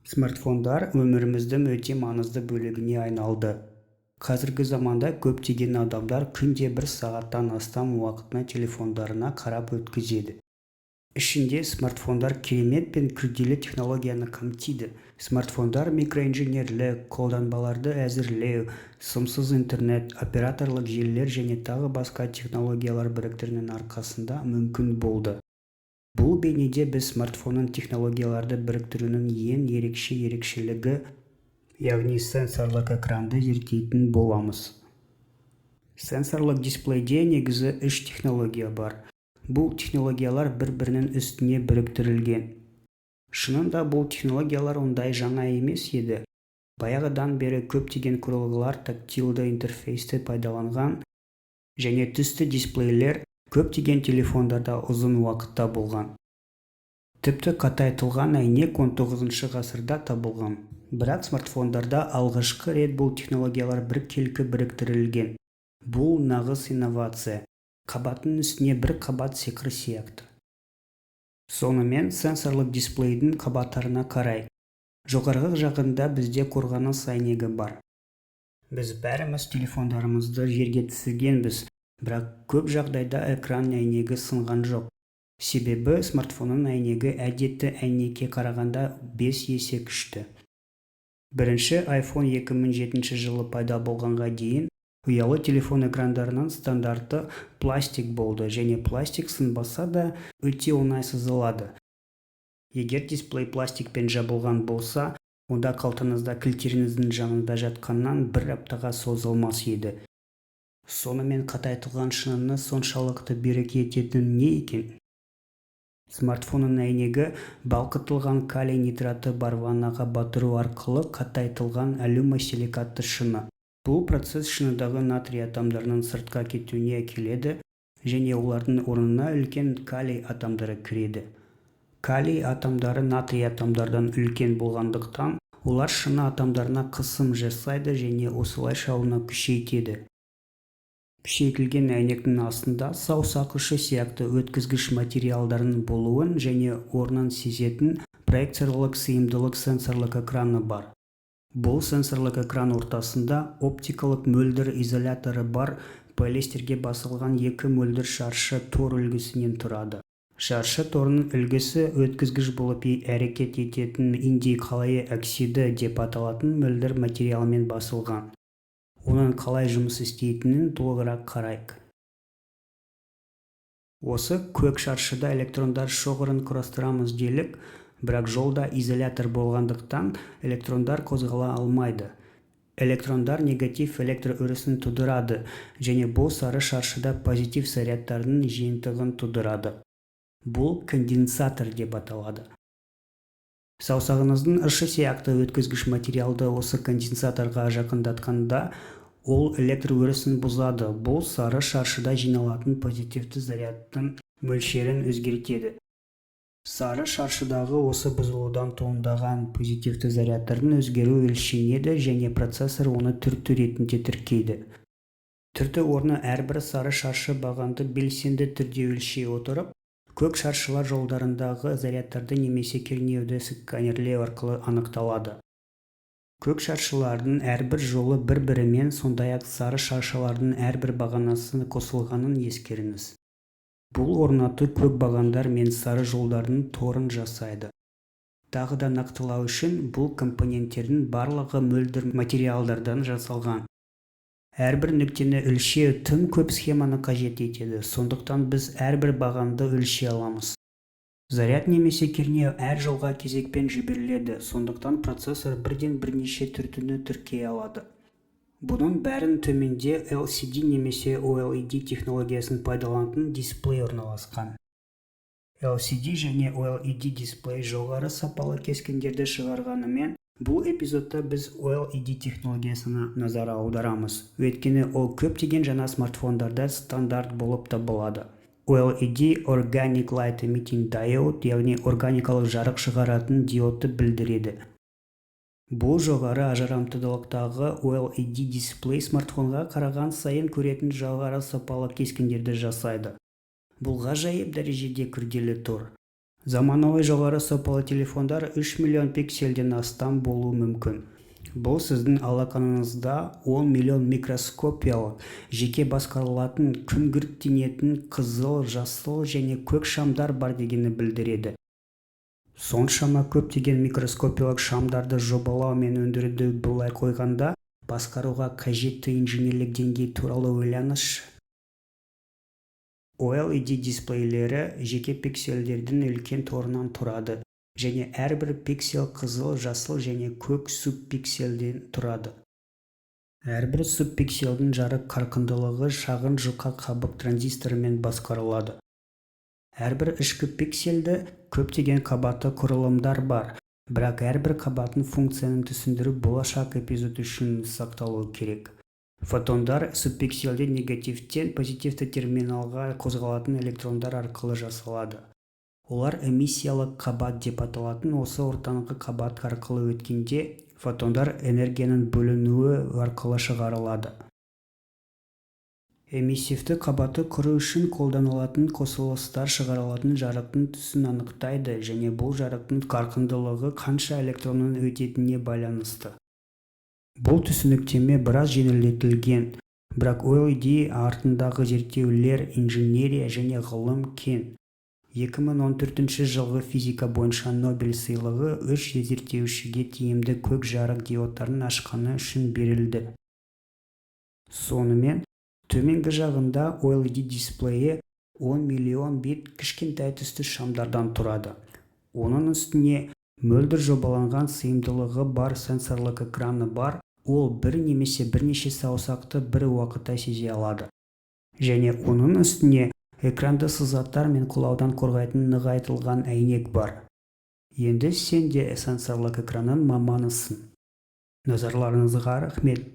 Смартфондар өміріміздің өте маңызды бөлігіне айналды. Қазіргі заманда көптеген адамдар күнде бір сағаттан астам уақытын телефондарына қарап өткізеді. Ішінде смартфондар керемет пен күрделі технологияны қамтиды. Смартфондар микроинженерлік, қолданбаларды әзірлеу, сымсыз интернет, операторлық желілер және тағы басқа технологиялар біріктіруінің арқасында мүмкін болды. Бұл бейнеде біз смартфонның технологияларды біріктіруінің ең ерекше ерекшелігі, яғни сенсорлық экранды зерттейтін боламыз. Сенсорлық дисплейде негізі үш технология бар. Бұл технологиялар бір-бірінің үстіне біріктірілген. Шынында, бұл технологиялар ондай жаңа емес еді. Баяғыдан бері көптеген құрылғылар тактилді интерфейсті пайдаланған және түсті дисплейлер көптеген телефондарда ұзын уақытта болған. Тіпті қатайтылған әйнек 19 ғасырда табылған. Бірақ смартфондарда алғашқы рет бұл технологиялар біркелкі біріктірілген. Бұл нағыз инновация. Қабаттың үстіне бір қабат сиқыр сияқты. Сонымен, сенсорлық дисплейдің қабаттарына қарай. Жоғарғы жағында бізде қорғаныс әйнегі бар. Біз бәріміз телефондарымызды жерге түсіргенбіз, бірақ көп жағдайда экран әйнегі сынған жоқ. Себебі смартфонның әйнегі әдетті әйнекке қарағанда 5 есе күшті. Бірінші iPhone 2007 жылы пайда болғанға дейін ұялы телефон экрандарының стандарты пластик болды және пластик сынбаса да, өте оңай сызылады. Егер дисплей пластикпен жабылған болса, онда қалтаңызда кілттеріңіздің жанында жатқаннан бір аптаға созылмас еді. Сонымен, қатайтылған шыныны соншалықты берік ететін не екен? Смартфонның әйнегі балқытылған калий нитраты бар ваннаға батыру арқылы қатайтылған алюмосиликатты шыны. Бұл процесс шыныдағы натрий атомдарының сыртқа кетуіне әкеледі және олардың орнына үлкен калий атомдары кіреді. Калий атомдары натрий атомдардан үлкен болғандықтан, олар шыны атомдарына қысым жасайды және осылайша оны күшейтеді. Күшейтілген әйнектің астында саусақ ұшы сияқты өткізгіш материалдардың болуын және орнын сезетін проекциялық сыйымдылық сенсорлық экраны бар. Бұл сенсорлық экран ортасында оптикалық мөлдір изоляторы бар полиэстерге басылған екі мөлдір шаршы тор үлгісінен тұрады. Шаршы торының үлгісі өткізгіш болып әрекет ететін индий қалайы оксиді деп аталатын мөлдір материалмен басылған. Оның қалай жұмыс істейтінін толығырақ қарайық. Осы көк шаршыда электрондар шоғырын құрастырамыз делік, бірақ жолда изолятор болғандықтан, электрондар қозғала алмайды. Электрондар негатив электр өрісін тудырады және бұл сары шаршыда позитив зарядтардың жиынтығын тудырады. Бұл конденсатор деп аталады. Саусағыңыздың ұшы сияқты өткізгіш материалды осы конденсаторға жақындатқанда, ол электр өрісін бұзады. Бұл сары шаршыда жиналатын позитивті зарядтың мөлшерін өзгертеді. Сары шаршыдағы осы бұзылудан туындаған позитивті зарядтардың өзгеруі өлшенеді және процессор оны түрту ретінде тіркейді. Түрту орны әрбір сары шаршы бағанды белсенді түрде өлшей отырып, көк шаршылар жолдарындағы зарядтарды немесе кернеуді сканерлеу арқылы анықталады. Көк шаршылардың әрбір жолы бір-бірімен, сондай-ақ сары шаршылардың әрбір бағанасы қосылғанын ескеріңіз. Бұл орнату көк бағандар мен сары жолдардың торын жасайды. Тағы да нақтылау үшін, бұл компоненттердің барлығы мөлдір материалдардан жасалған. Әрбір нүктені өлшеу тым көп схеманы қажет етеді, сондықтан біз әрбір бағанды өлшей аламыз. Заряд немесе кернеу әр жолға кезекпен жіберіледі, сондықтан процессор бірден бірнеше түртуні тіркей алады. Бұның бәрін төменде LCD немесе OLED технологиясын пайдаланатын дисплей орналасқан. LCD және OLED дисплей жоғары сапалы кескіндерді шығарғанымен, бұл эпизодта біз OLED технологиясына назар аударамыз, өйткені ол көптеген жаңа смартфондарда стандарт болып табылады. OLED Organic Light Emitting Diode, яғни органикалық жарық шығаратын диодты білдіреді. Бұл жоғары ажырамтылықтағы OLED дисплей смартфонға қараған сайын көретін жоғары сапалы кескіндерді жасайды. Бұл ғажайып дәрежеде күрделі тор. Заманауи жоғары сапалы телефондар 3 миллион пиксельден астам болуы мүмкін. Бұл сіздің алақаныңызда 10 миллион микроскопиялық, жеке басқарылатын, күңгірттенетін қызыл, жасыл және көк шамдар бар дегенді білдіреді. Соншама көптеген микроскопиялық шамдарды жобалау мен өндіруді былай қойғанда, басқаруға қажетті инженерлік деңгей туралы ойлаңызшы. OLED дисплейлері жеке пиксельдердің үлкен торынан тұрады және әрбір пиксель қызыл, жасыл және көк субпиксельден тұрады. Әрбір субпиксельдің жарық қарқындылығы шағын жұқа қабық транзисторымен басқарылады. Әрбір ішкі пиксельде көптеген қабатты құрылымдар бар, бірақ әрбір қабаттың функциясын түсіндіру болашақ эпизод үшін сақталуы керек. Фотондар субпиксельде негативтен позитивті терминалға қозғалатын электрондар арқылы жасалады. Олар эмиссиялық қабат деп аталатын осы ортаңғы қабат арқылы өткенде, фотондар энергияның бөлінуі арқылы шығарылады. Эмиссивті қабатты құру үшін қолданылатын қосылыстар шығарылатын жарықтың түсін анықтайды және бұл жарықтың қарқындылығы қанша электронның өтетініне байланысты. Бұл түсініктеме біраз жеңілдетілген, бірақ OLED артындағы зерттеулер, инженерия және ғылым кең. 2014 жылғы физика бойынша Нобель сыйлығы үш зерттеушіге тиімді көк жарық диодтарын ашқаны үшін берілді. Сонымен, төменгі жағында OLED дисплейі 10 миллион бит кішкентай түсті шамдардан тұрады. Оның үстіне мөлдір жобаланған сыйымдылығы бар сенсорлық экраны бар, ол бір немесе бірнеше саусақты бір уақытта сезе алады. Және оның үстіне экранды сызаттар мен құлаудан қорғайтын нығайтылған әйнек бар. Енді сен де сенсорлық экранның маманысың. Назарларыңызға рахмет.